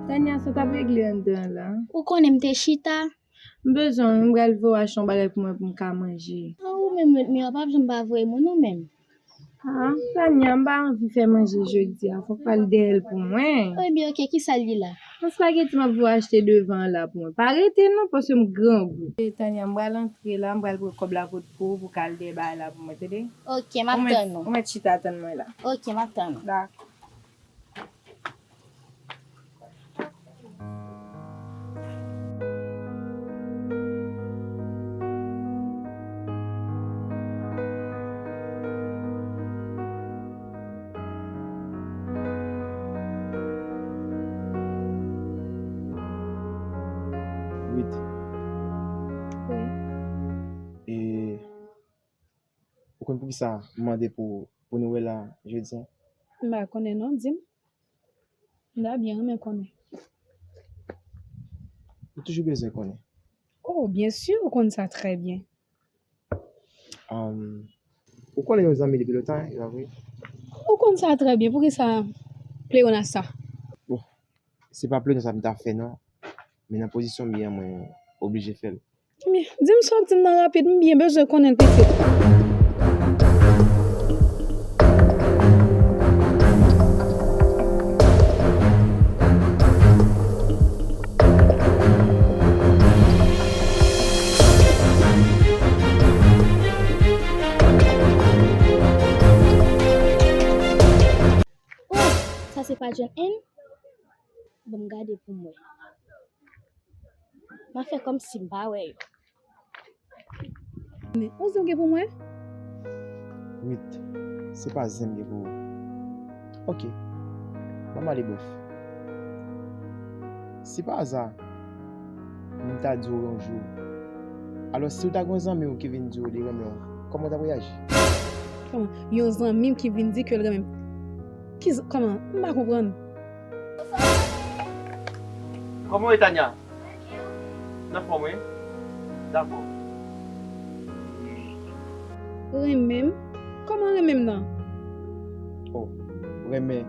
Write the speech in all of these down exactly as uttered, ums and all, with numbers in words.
Tania, sa w t ap regle anndan an la? Ou konnen m te chita. M bezwen w, m pral voye w achte yon bagay pou mwen pou m ka manje. A, ou menm Rutmira, w p ap janm pa voye mwen non menm. A, Tania, m pa anvi fè manje jodi a, fò w pral dèyè l pou mwen. Ebyen, oke, kisa l ye la? Yon espageti m ap voye w achte devan an la pou mwen. Pa rete non, paske m grangou. E, Tania, m pral antre la, m pral pran kòb la kot pou ou, pou w ka al dèyè bagay la pou mwen, tande? Oke, m ap tann ou. Ou mèt chita tann mwen la. Oke, m ap tann ou. Dakò. Wit. Wi. E Ou konn poukisa m mande pou, pou nou wè la jodi a? M pa konnen non, di m. M ta byen renmen konnen. Ou toujou bezwen konnen? Oh, byen si, ou konn sa trè byen. Ahn, ou konnen yon zanmi depi lontan, e pa vre? Ou konn sa trè byen, poukisa plenn ak sa? Bon, se pa plenn sa m ta fè non, men nan pozisyon m ye an, mwen oblije fè l. Ebyen, di m sa w ap di m nan rapid, m byen bezwen konnen l pitit. Oh, sa se pa John N? Ban m gade pou m wè. M ap fè kòmsi m pa wè yo. Yon zen w gen pou mwen? Wit, se pa zen m gen pou ou. Oke, ban m ale brèf. Si pa aza, m ta di w yon jou. Alò, si w ta gen yon zanmi w ki vin di w li renmen w, kòman w t ap reyaji? Kòman? Yon zanmi m ki vin di ke l renmen m? Ki z-, kòman? M pa konprann. Kòman w ye, Tania? N anfòm, wi. Dakò. Renmen m? Kòman renmen m nan? Oh, renmen.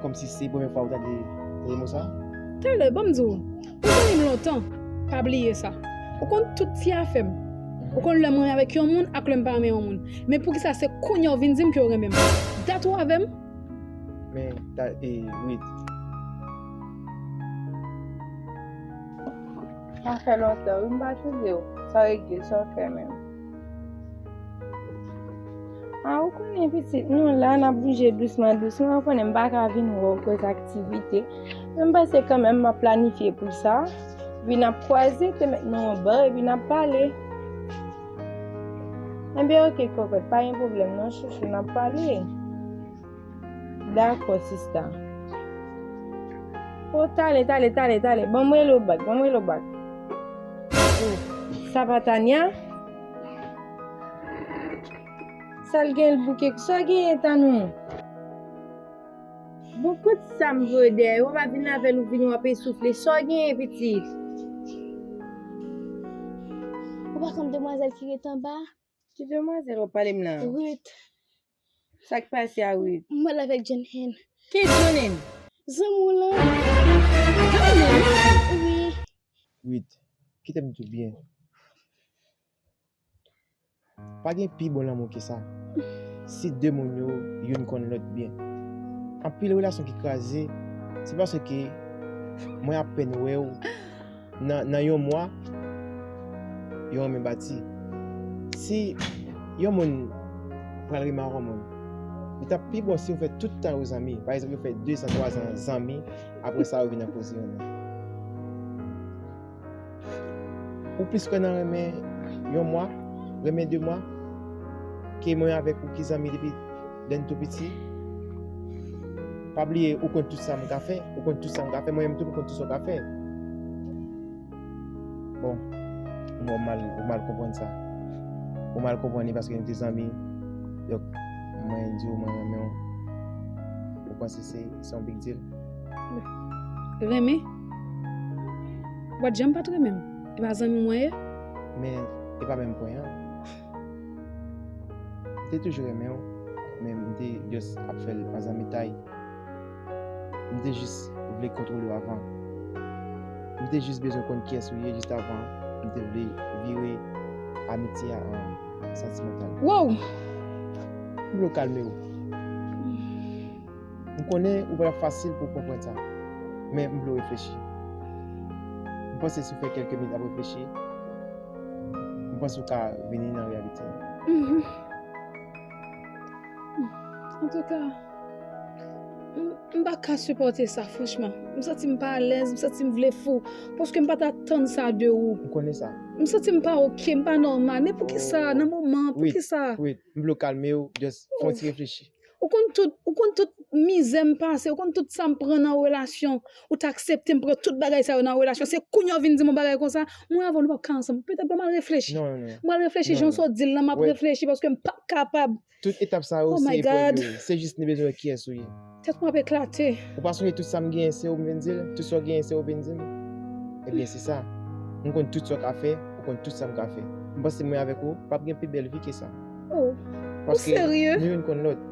Kòmsi se premyè fwa ou tande, tande mo sa? Talè, ban m di w, ou zanmi m lontan. Pa bliye sa. Ou konn tout ti afè m. Ou konn lè m renmen avèk yon moun ak lè m pa renmen yon moun. Men poukisa se kounye a w vin di m ke w renmen m? Dat ou avè m? Men, ta, e, Wit. Sa fè lontan, wi, m pa twouve w. Sa w regle, sa w fè menm? A, ou konnen pitit nou la, n ap bouje dousman, dousman. Ou konnen m pa ka vin wè w koz aktivite. Men m panse kanmenm m ap planifye pou sa. Epi n ap kwaze, te mèt nan yon ba, epi n ap pale. Enben, oke, kokòt, pa gen pwoblèm non, chouchou, n ap pale. Dakò, sista. O, talè, talè, talè, talè. Ban m rele w bak, ban m rele w bak. O, sa pa Tania? Sa l gen l bouke? Sa w genyen, Tanou? Bon, kot sa m voye dèyè? Ou pa vin avè l, ou vini w ap esoufle. Sa w genyen, pitit? Ou pa konn demwazèl ki ret anba? Ki demwazèl w ap pale m la? Ruth. Sa k pase a Ruth? M wè l avèk John Hen. Ki John Hen? Zanmi w lan. John Hen? Wi. Ruth, kite m di w byen. Pa gen pi bon lanmou ke sa. Si de moun yo, youn konn lòt byen. Anpil relasyon ki kraze, se paske mwen apèn wè w nan, nan yon mwa, yo renmen bati. Si yon moun pral renmen ak yon moun, li t ap pi bon si yo fè tout tan yo zanmi. Pa egzanp, yo fè de zan, twa zan zanmi, apre sa yo vin nan koze renmen. Ou plis kwè nan renmen yon mwa, renmen de mwa, ke mwen avèk ou ki zanmi depi lè n tou piti? Pa bliye, ou konn tout sa m ka fè, ou konn tout sa m ka fè, mwen menm tou, m konn tout sa w ka fè. Bon, Ou mal, ou mal konprann sa. Ou mal konprann li paske nou te zanmi. Donk, mwen di w mwen renmen w. Ou panse se, se yon big deal? Renmen? W pa t janm pa t renmen m. E pa zanmi mwen ye? Men, e pa menm pwen an. M te toujou renmen w, men m te just ap fè l an zanmitay. M te jis vle kontwole w avan. M te jis bezwen konn kiyès ou ye jis avan m te vle vire amitye a an santimantal. Wow! M vle w kalme w. M konnen ou pa t ap fasil pou w konprann sa, men m vle w reflechi. M panse si w fè kèlke minit ap reflechi, m panse w ka vini nan reyalite a. Mhm. Antouka, m, m pa ka sipòte sa, franchman. M santi m pa alèz, m santi m vle fou. Paske m pa t atann sa de ou. M konnen sa. M santi m pa oke, m pa nòmal. Men poukisa, nan moman, poukisa? Wait, m vle w kalme w, just fè yon ti reflechi. Ou konn tout, ou konn tout mizè m pase, ou konn tout sa m pran nan relasyon. Ou t aksepte m pran tout bagay sa yo nan relasyon. Se kounye a w vin di m yon bagay konsa, mwen avè w nou p ap ka ansanm. Petèt ban m al reflechi. Non, non, non. Mwen al reflechi, jan w sot di l lan, m ap reflechi paske m p ap kapab. Tout etap sa yo, Oh se my eprèv God. Yo ye. Se jis ni bezwen wè kiyès ou ye. Tèt mwen ap eklate. Ou pa sonje tout sa m genyen se ou m vin di l? Tout sa w genyen se ou vin di m? Ebyen, se sa. M konn tout sa w ka fè, ou konn tout sa m ka fè. M panse mwen avèk ou, p ap gen pi bèl vi ke sa. Oh, ou Paske serye? Nou youn konn lòt.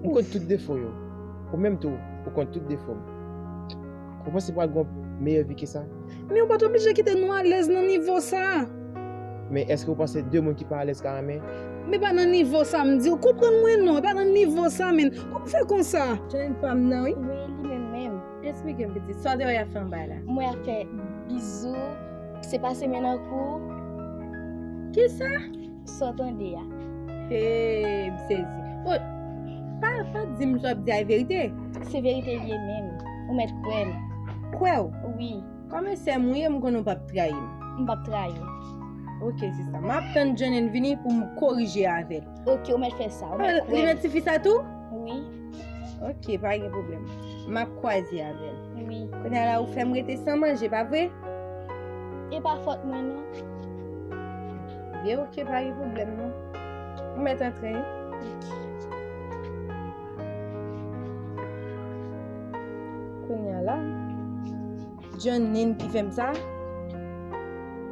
M konn tout defo yo. Ou menm tou, ou konn tout defo m. Ou panse pral gen yon meyè vi ke sa? Men ou pa t oblije kite nou alèz nan nivo sa. Men èske ou panse de moun ki pa alèz ka renmen? Men pa nan nivo sa m di w. Konprann mwen non, e pa nan nivo sa, men. Kòman w fè konsa? Jennyn pa m nan, wi. Wi, li menm menm. Eksplike m, pitit. Sa w te wè y ap fè anba la? Mwen ap fè bizou, se pase men nan kou. Kisa? Sa w tande a. Hey, m sezi. Oh, pa, pa di m sa w ap di a e verite. Se verite l ye menm. Ou mèt kwè m. Kwè w? Wi, Kòm e sè m ou ye, m konnen w p ap trayi m. M p ap trayi w. Ok, sista. M ap tann Jennyn vini pou m korije avè l. Ok, ou mèt fè sa. Ou Ah, mèt li kwè nan m. Tifi sa tou? Wi, Ok, pa gen pwoblèm. M ap kwaze avè l. wi. Kounye a la, ou fè m rete san manje, pa vre? E pa fòt mwen, non. Byen, ok, pa gen pwoblèm, non. Ou mèt antre, wi. Kounye a la, Jennyn ki fè m sa.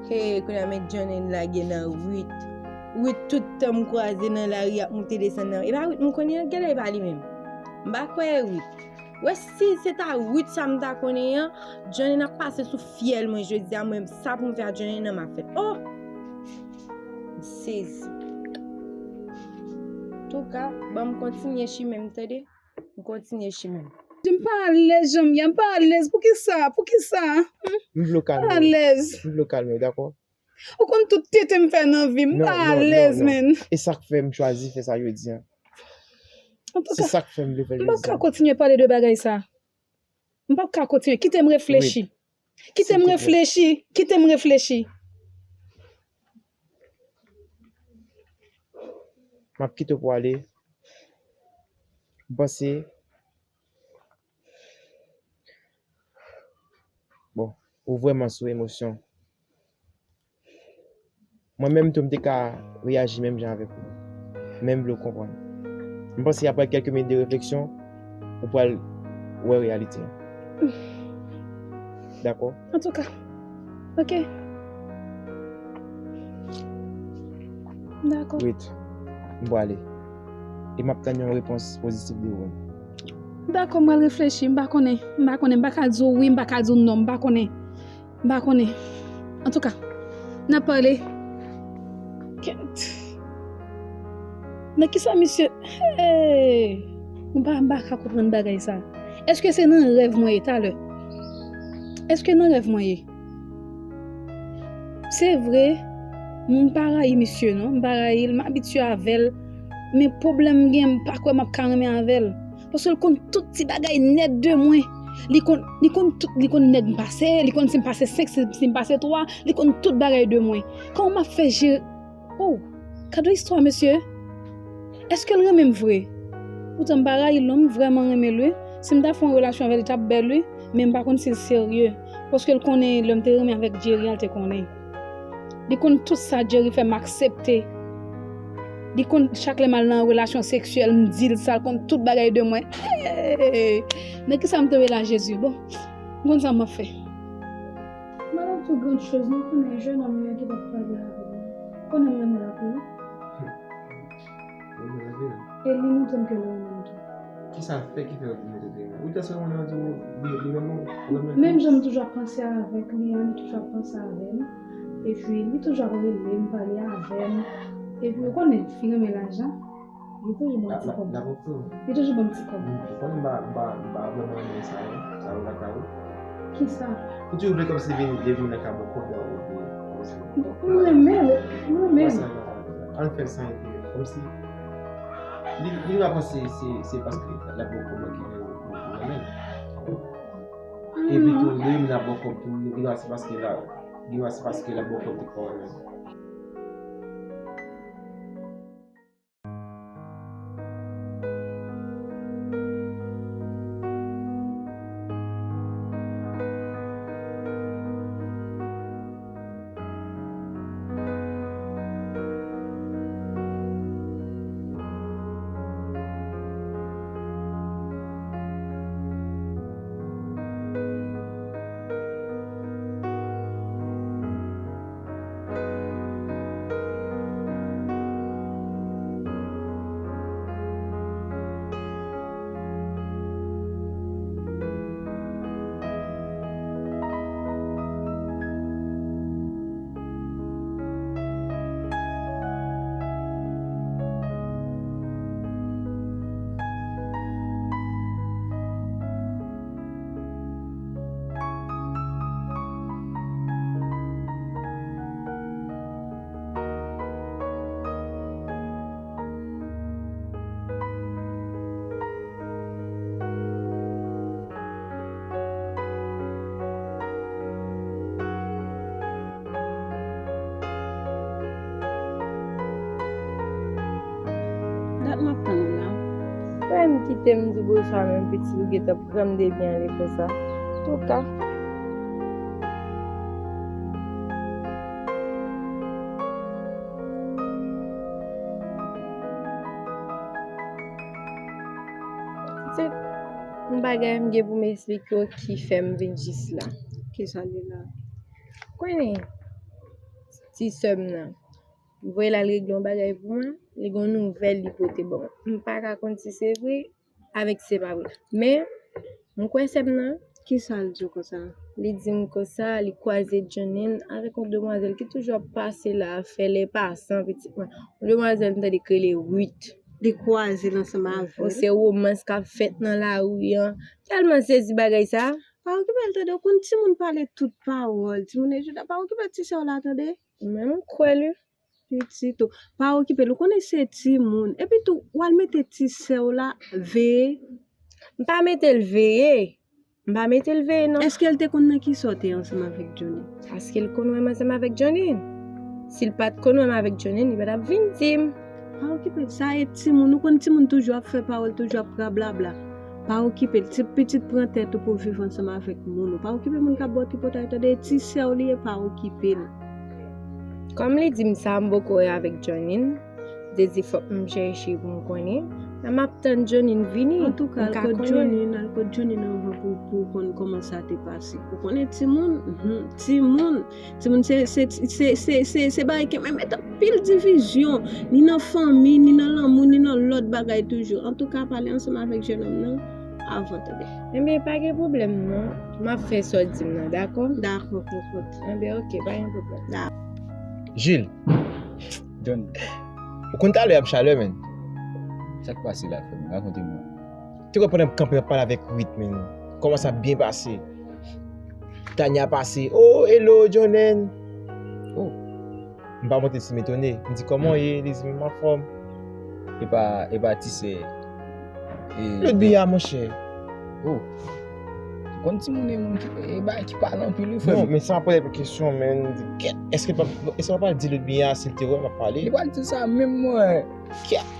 Hey, kounye a men Jennyn lage nan Ruth. Ruth, tout tan m kwaze nan lari ap moute desann nan. E pa Ruth m konnen an, genlè e pa li menm. M pa kwè e Ruth. Wè si se ta Ruth sa m ta konnen an, Jennyn ap pase sou fyèl mwen jodi a, mwen sa pou m fè a Jennyn nan m ap fè l. Oh! M sezi. Touka, ban m kontinye chimen m, tande? M kontinye chimen m. M pa alèz jan m ye, m pa alèz. Poukisa? Poukisa? M vle w Pa kalme w. Alèz. M vle w kalme w, dakò? Ou konn tout tete m fè nan vi m, m Non, pa non, non, alèz, non. Men. E sa k fè m chwazi fè sa jodi a. Se Antouka, sa k fè m vle fè m p ap jodi ka a. Kontinye pale de bagay sa. M p ap ka kontinye. Kite m reflechi. Kite m Silvouple. Reflechi. Kite m reflechi. M ap kite w pou w ale. M panse, bon, ou vrèman sou emosyon. Mwen menm tou, m te ka reyaji menm jan avèk ou. Men m vle w konprann. M panse apre kèlke minit de refleksyon, ou pral wè reyalite a. Dakò? Antouka. Ok. Dakò. Wait. M pral ale. E m ap tann yon repons pozitif de ou. Dakò, m pral reflechi. M pa konnen. M pa konnen. M pa ka di w wi, m pa ka di w non. M pa konnen. M pa konnen. Antouka, n ap pale. Kèt. Nan kisa misye? Hey! M pa, m pa ka konprann bagay sa. Èske se nan rèv mwen ye talè? Èske nan rèv mwen ye? Se vre, m pa rayi misye non, m pa rayi l, m abitye avè l. Men pwoblèm m gen, m pa kwè m ap ka renmen avè l. Paske l konn tout ti bagay nèt de mwen. Li konn, li konn tout, li konn nèg m pase, li konn si m pase senk, si, si m pase twa, li konn tout bagay de mwen. Kòman m ap fè jere? Oh, gade istwa, mesye. Èske l renmen m vre? Poutan m pa rayi l non, m vrèman renmen l wi. Si m ta fè yon relasyon avè l, li t ap bèl wi. Men m pa konn si l serye. Paske l konnen lè m te renmen avèk Jerry an, l te konnen. Li konn tout sa Jerry fè m aksepte. Li konn chak lè m al nan relasyon seksyèl, m di l sa, l konn tout bagay de mwen. Hey! Nan kisa m tonbe la, Jezi? Bon, m konn sa m ap fè. Madanm tou grann choz, nou konnen jennonm yo ki t ap pale avè m. Konnen m renmen l anpil. Renmen l anpil. E li montre m ke l renmen m tou. Kisa l fè ki fè w di mete te renmen? Ou ta sou renmen l di li, li renmen w, ou renmen l? Menm jan m toujou ap panse avèk li an, li toujou ap panse avè m. Epi li toujou ap rele m, pale avè m. Epi ou konnen fi renmen lajan. Li toujou ban m ti kòb. Li toujou ban m ti kòb. Ou konnen m pa, m pa, m pa vrèman renmen sa yo, sa yo lakay ou. Kisa? Ou toujou vle kòmsi vin, vin nan kay ban kòb ou vle kòmsi. M renmen l, m renmen l. Ann fè sa epi kòmsi li, li va panse se, se paske l ap ban kòb lan ki fè ou renmen l. Epi tou, li menm l ap ban kòb tou, li va se paske l ap, li va se paske l ap ban kòb li fè ou renmen l. Dat m ap tann ou la. Frè m kite m di w bonswa, menm pitit ou gentan pran m depi ale konsa. Antouka. Se yon bagay m gen pou m eksplike w ki fè m vin jis la. Kisa li la? Konnen ti sè m nan. M voye l al regle yon bagay pou mwen, li gen yon nouvèl li pote ban mwen. M pa ka konn si se vre, avèk si se pa vre. Men, m kwè sè m nan. Kisa l di w konsa? Li di m konsa, li kwaze Johnny avèk yon demwazèl ki toujou ap pase la, fè lè pasan, pitit mwen. Yon demwazèl m tande k rele Ruth. Li kwaze l ansanm avè l? Se romans k ap fèt nan lari an. Tèlman sezi bagay sa. Pa okipe l tande, ou konn timoun pale tout pawòl. Timoun e jouda, pa okipe ti sè w la tande. Mwen menm m kwè li. Pitit ou. Pa okipe l, ou konnen se timoun. Epi tou, w al mete ti sè w la veye. M pa mete l veye. M pa mete l veye, non. Èske l te konn nan kisa w te ansanm avèk Johnny? Paske l konn wè m ansanm avèk Johnny. Si l pa t konn wè m avèk Johnny, li pa t ap vin di m. Pa okipe l, sa e timoun. Ou konn timoun toujou ap fè pawòl, toujou ap rablabla. Pa okipe l. Ti pitit pran tèt ou pou viv ansanm avèk moun. Ou pa okipe moun k ap ba w tripotay, tande, e ti sè w li ye, pa okipe l. Kòm li di m sa, m poko wè avèk Johnny. Li te di fòk m chèche pou m konnen. Lè m ap tann Johnny vini, m ka konnen. Antouka, al kot Johnny, al kot Johnny anvan pou, pou w konn kòman sa te pase. Ou konnen timoun, mhm, timoun, timoun se, se, se, se, se, se bagay ki menm met anpil divizyon, ni nan fanmi, ni nan lanmou, ni nan lòt bagay toujou. Antouka, pale ansanm avèk jennonm nan avan, tande. Ebyen, pa gen pwoblèm, non. M ap fè sa w di m nan, dakò? Dakò, kokot. Ebyen, oke, pa gen pwoblèm. Dakò. Jules. John. Ou konn talè a m chalè, menn. Sa k pase la, frè m? Rakonte m. Te wè pandan m kanpe ap pale avèk Wit, menn. Kòman sa byen pase. Tanya pase. Oh, hello, Jonen. Oh. M pa montre si m etone. M di, kòman w ye? Li di, m anfòm. E pa, e pa ti sè. E lòt biyè a, monchè. Oh. Ou konn timoun e moun ki, e bagay ki pale anpil, wi, frè m. Non, men sa pa poze kesyon, menn. Di, kèt, èske pa, èske pa pral di lòt biyè a si l te wè m ap pale? Li pral di sa menm, mwen. Kèt.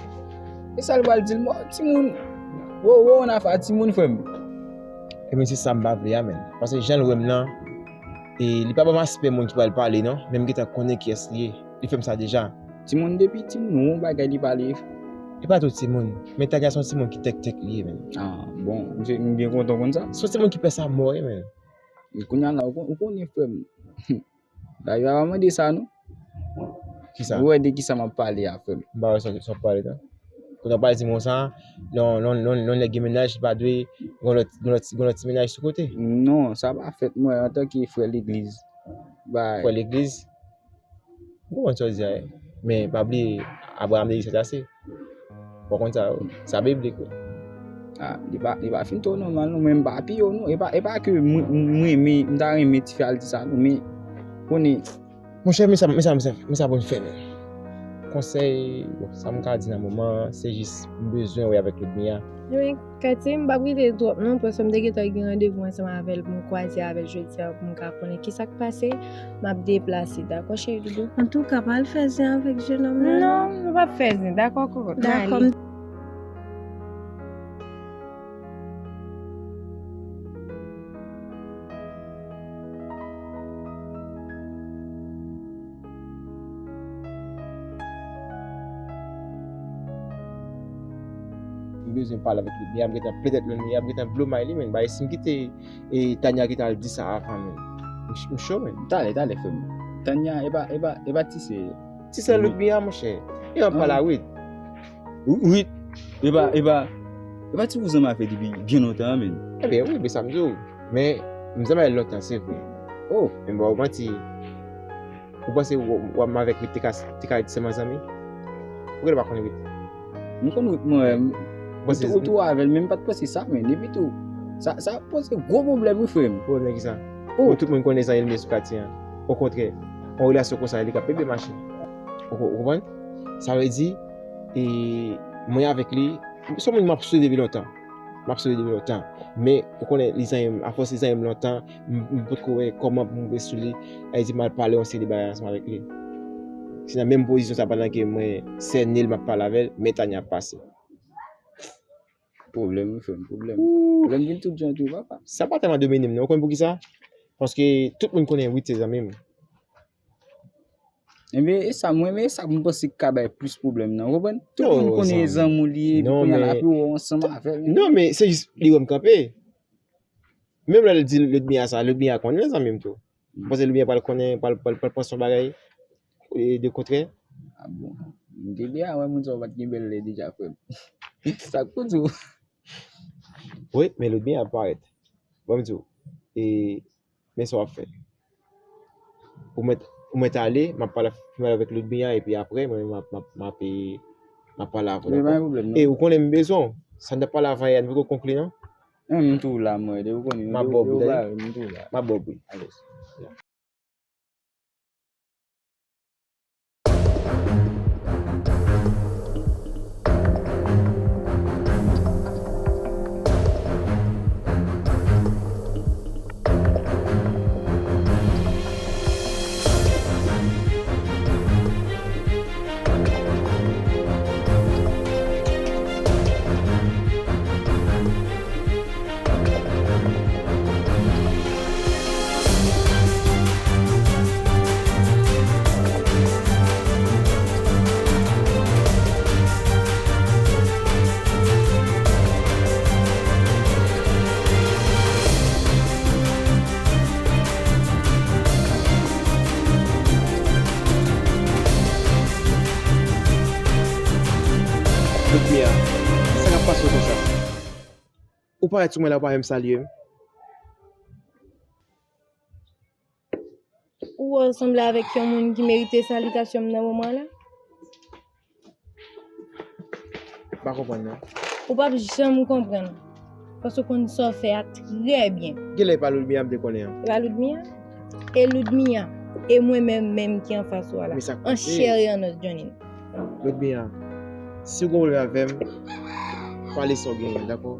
E sa l pral di l, mwen, timoun. Wo, wo, on a fè timoun, frè m. Ebyen, se sa m pa vle a, menn. Paske jan l wè m nan, E li pa ban m aspè moun ki pral pale, non, men m gentan konnen kiyès li ye. Li fè m sa deja. Timoun depi timoun, yon bagay li pale. Li pa tou timoun, men Tanya se yon timoun ki tèktèk li ye, menm. Ah, bon, m byen kontan konn sa. Se yon timoun ki pè sa mò, wi, menm. E kounye a la, ou kon-, ou konnen, frè m. Dayè, a pa mande sa, non. Kisa? Ou wè de kisa m ap pale a, frè m. M pa wè sa, sa w ap pale, non. Kounye a w pale di m konsa, non, non, non, non, nèg gen mennaj, li pa dwe gon lòt, gon lòt, gon lòt ti mennaj sou kote. Non, sa pa fèt, mwen, antanke frè legliz. Bay. Frè legliz? M konprann sa w di a, wi. Men, pa bliye, Abraham de li sèt ase. Ou konn sa, wi. Sa biblik, wi. Ah, li pa, li pa fin twò nòmal, non, men m pa piye w, non. E pa, e pa ke mwen, mwen, mwen, m ta renmen tifi a al di sa, non, men, konnen. Monchè, men sa, men sa, men sa, men sa pou n fè, men. Konsèy, bon, sa m ka di nan moman an, se jis m bezwen wè avèk Ludmilla. Ebyen, Katie, m p ap rete twòp non, paske m te gentan gen randevou ansanm avè l pou m kwaze avè l jodi a pou m ka konnen kisa k pase. M ap deplase, dakò, cheri doudou? Antouka, pa al fè zen avèk jenòm nan, non. Non, nou p ap fè zen, dakò, kokot? Dakò, m M bezwen pale avèk li. Li ap gentan plen tèt li, li ap gentan blow mind li, men. Bay, si m kite, e, Tanya kite al di sa avan, men. M ch-, m cho, men. Talè, talè, frè m. Tanya, e pa, e pa, e pa ti sè. Ti sè Ludmilla, monchè. E m ap pale a Wit. Wit. E pa, e pa, e pa ti bouzan m ap fè depi byen lontan an, men. Ebyen, wi, men sa m di w. Men, m zanmi avè l lontan, se vre. Oh. Men m pa w manti. Ou panse w, w ap avèk li te ka, te ka ret sèlman zanmi? Poukisa w pa konn Wit? M konn Wit, mwen, m, ou tou, ou tou avè l, men m pa t panse sa, men. Epi tou, sa, sa poze gwo pwoblèm, wi, frè m. Pwoblèm kisa? Oh. Bon, tout moun konnen zanmi l ye sou katye an. Okontrè, yon relasyon konsa, li ka pi byen mache. Ou, ou konprann? Sa vle di, e, mwen avèk li, se yon moun m ap swiv depi lontan. M ap swiv li depi lontan. Men, ou konnen, li zanmi m, afòs li zanmi m lontan, m, m potko wè kòman pou m rive sou li. Sa vle di m al pale yon seri de bagay ansanm avèk li. Se nan menm pozisyon sa pandan ke mwen sène l, m ap pale avè l, men Tanya ap pase. Pwoblèm, wi, frè m, pwoblèm. Pwoblèm vin tout jan tou, papa. Sa pa tèlman domine m, non. Ou konn poukisa? Paske tout moun konnen Wit se zanmi m. Ebyen, e sa, mwen, men e sa pou m panse ki ka bay plis pwoblèm nan, ou konprann? Tout moun konnen zanmi w li ye, epi kounye a l ap wè w ansanm avè l. Non, men se jis li wè m kanpe. Menm lè l di Ludmilla sa, Ludmilla konnen zanmi m tou. M panse Ludmilla pral konnen, pral, pral, pral panse yon bagay, e, de kontrè. Ah bon. M te deja wè moun sa yo pa t gen bèl lè deja, frè m. Sa k pou di w? Wi, men Ludmilla ap parèt. Ban m di w. E, men sa w ap fè. Ou mèt, ou mèt ale, m ap pale, m ap pale avèk Ludmilla, epi apre, mwen, m ap, m ap, m ap, e, m ap pale avè w. Men pa gen pwoblèm, non. E ou konnen m bezwen w. Sa n t ap pale avan yè, nou poko konkli, non? Men m tou la, mwen, depi w konnen, m ap ba w bri, m tou la. M ap ba w bri. Alèz. Ludmilla, sa k ap pase w konsa? Ou parèt sou mwen la, ou pa menm salye m. Ou wè w sanble avèk yon moun ki merite salitasyon m nan moman la? M pa konprann, non. Ou p ap janm konprann. Paske w konn sa w fè a trè byen. Genlè e pa Ludmilla m te konnen an. E pa Ludmilla? E Ludmilla. E mwen menm menm ki anfas ou a la. An chè e an os, Johnny. Ludmilla, si w gen pwoblèm avè m, pale sa w genyen, dakò?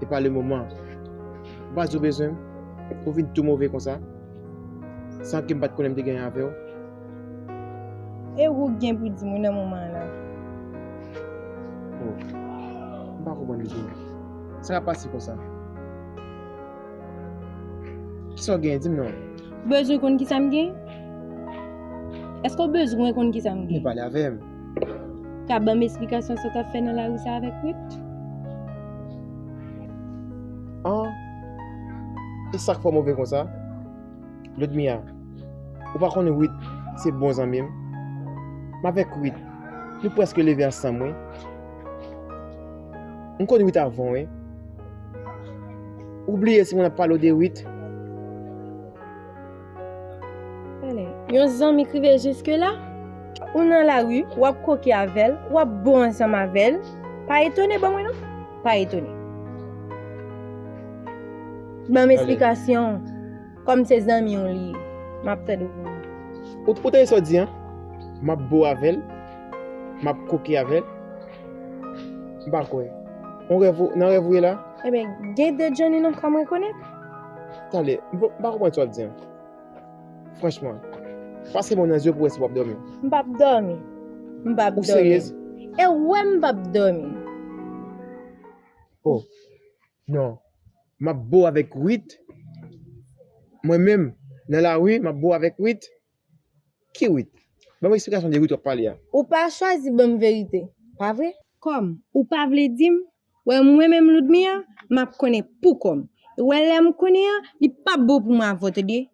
E pa le moman. M pa di w bezwen m, ou vin tou move konsa, san ke m pa t konnen m te gen avè w. E ou gen pou di m wi nan moman an la. Oh, m pa konprann li tou. Sa k ap pase konsa? Kisa w genyen? Di m non. Ou bezwen konn kisa m gen? Èske w bezwen konn kisa m Vin gen? Pale avè m. Ka ban m esplikasyon sa w t ap fè nan lari sa avèk Ruth? An, e sa k fè w move konsa? Ludmia, ou pa konnen Ruth se bon zanmi m? M avèk Ruth, nou prèske leve ansanm, wi. M konn Ruth avan, wi. Ou bliye si mwen ap pale w de Ruth? Yon zanmi k rive jiske la? Ou nan lari, w ap koke avè l, w ap bo ansanm avè l. Pa etone ban mwen non. Pa etone. Ban m esplikasyon. Kòm se zanmi w li ye, m ap tande w. Ou, ou tande sa w di an? M ap bo avè l, m ap koke avè l. M pa kwè. On rèv, nan rèv ou ye la? Ebyen, gen de Johnny nan kò m rekonèt. Tande, m pa, m pa konprann sa w ap di an. Franchman, pase men w nan zye pou wè si w ap dòmi. M p ap dòmi. M p ap Ou dòmi. Seryez? E w wè m p ap dòmi. Oh, non. M ap bo avèk Ruth. Mwen menm, nan lari, m ap bo avèk Ruth. Ki Ruth? Ban mwen esplikasyon de Ruth w ap pale a. Ou pa chwazi ban m verite, pa vre? Kòm ou pa vle di m, wè mwen menm Ludmia, m ap konnen pou kò m. E wè lè m konnen an, li p ap bon pou mwen avè w, tande?